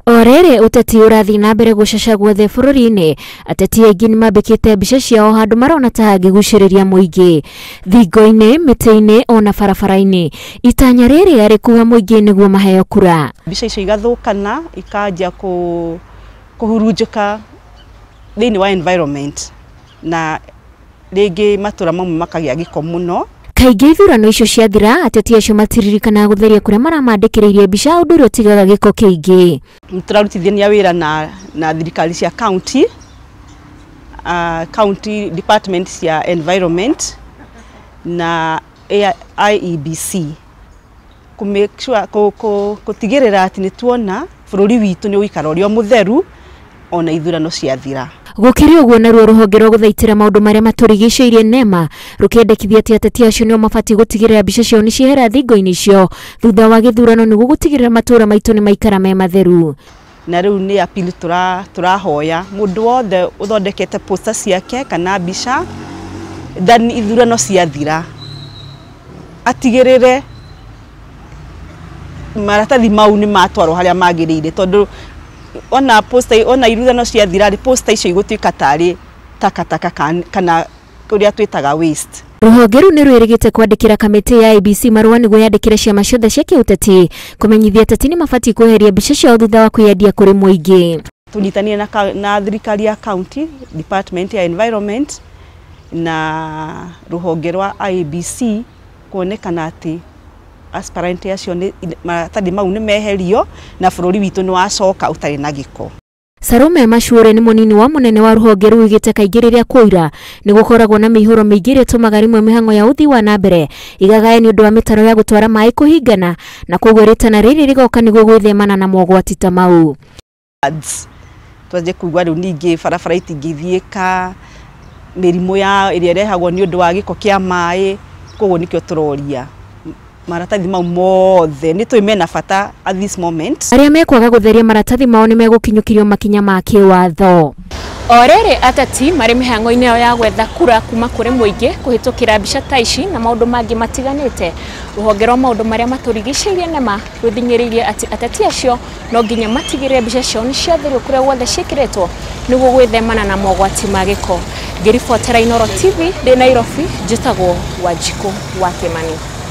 O rĩrĩ ũteti ũrathiĩ na mbere gũcaca guothe bũrũri-inĩ, ateti aingĩ nĩmambĩkĩte mbica ciao handũ marona ta hangĩgucĩrĩria mũingĩ, thingo-inĩ, mĩtĩ-inĩ ona barabara-inĩ. Itanya rĩrĩ arĩ kuga mũingĩ nĩguo maheo kura. Mbica icio igathũkana ikanjia kũhurunjũka thĩinĩ wa environment na rĩngĩ matũra mamwe makagĩa gĩko mũno. Kaingĩ ithurano icio ciathira, ateti acio matiririkanaga gũtheria kũrĩa maramandĩkĩrĩirie mbica, ũndũ ũrĩa ũtigaga gĩko kĩingĩ. Tũrarutithania wĩra na thirikari cia county, county department cia environment na IEBC kũ make sure gũtigĩrĩra atĩ nĩ tuona bũrũri witũ nĩ ũgũikara ũrĩ o mũtheru ona ithurano ciathira. Gũkĩrĩ ũguo naruo rũhonge rwa gũthaitĩra maũndũ marĩa matũrigicĩirie NEMA rũkĩendekithia atĩ ateti acio nĩo mabatiĩ gũtigĩrĩra mbica ciao nĩ ciehera thingo-inĩ icio thutha wa gĩthurano nĩguo gũtigĩrĩra matũũra maitũ nĩ maikara me matheru. Na rĩu nĩ appeal tũrahoya mũndũ wothe ũthondekete poster ciake kana mbica than ithurano ciathira atigĩrĩre maratathi mau nĩ matwarwo harĩa magĩrĩire, tondũ ona poster ona ithurano ciathira rĩ, poster icio igũtuĩka tarĩ takataka kana kũrĩa twĩtaga waste. Rũhonge rũu nĩ rwĩrĩgĩte kwandĩkĩra kamĩtĩ ya IEBC marũa nĩguo yandĩkĩre ciama ciothe cia kĩũteti kũmenyithia ateti nĩ mabatiĩ kweheria mbica ciao thutha wa kwĩyendia kũrĩ mũingĩ. Tũnyitanĩire na thirikari ya county department ya environment na rũhonge rwa IEBC kuonekana atĩ aspirant acio nĩ maratathi mau nĩ meherio na bũrũri witũ nĩ wacoka ũtarĩ na gĩko. Salome Macuure nĩ mũnini wa mũnene wa rũhonge rũu oigĩte kaingĩ rĩrĩa kwaura nĩ gũkoragwo na mĩihũro mĩingĩ ĩrĩa ĩtũmaga rĩmwe mĩhang'o ya ũthii wa na mbere ĩgagae nĩ ũndũ wa mĩtaro ya gũtwara maĩ kũhingana, na koguo rĩtana rĩrĩ rĩgoka nĩguo gwĩthemana na mogwati ta mau. Twanjie kuigua rĩu ningĩ barabara itingĩthiĩka, mĩrimũ ya ĩrĩa ĩrehagwo nĩ ũndũ wa gĩko kĩa maĩ, koguo nĩkĩo tũroria maratathi mau mothe nĩ tũĩ mena bata at this moment. Arĩa mekwaga gũtheria maratathi mao nĩ megũkinyũkĩrio makinya ma kĩwatho. O rĩrĩ ateti marĩ mĩhang'o-inĩ yao ya gwetha kura kuma kũrĩ mũingĩ kũhĩtũkĩra mbica ta ici na maũndũ mangĩ matiganĩte, rũhonge rwa maũndũ marĩa matũrigicĩirie NEMA rũthing'ĩrĩirie atĩ ateti acio no nginya matigĩrĩre mbica ciao nĩ ciatherio kũrĩa guothe ciĩkĩrĩtwo nĩguo gwĩthemana na mogwati ma gĩko. Ngĩribotera Inooro TV ndĩ Nairobi, njĩtagwo Wanjikũ wa Kĩmani.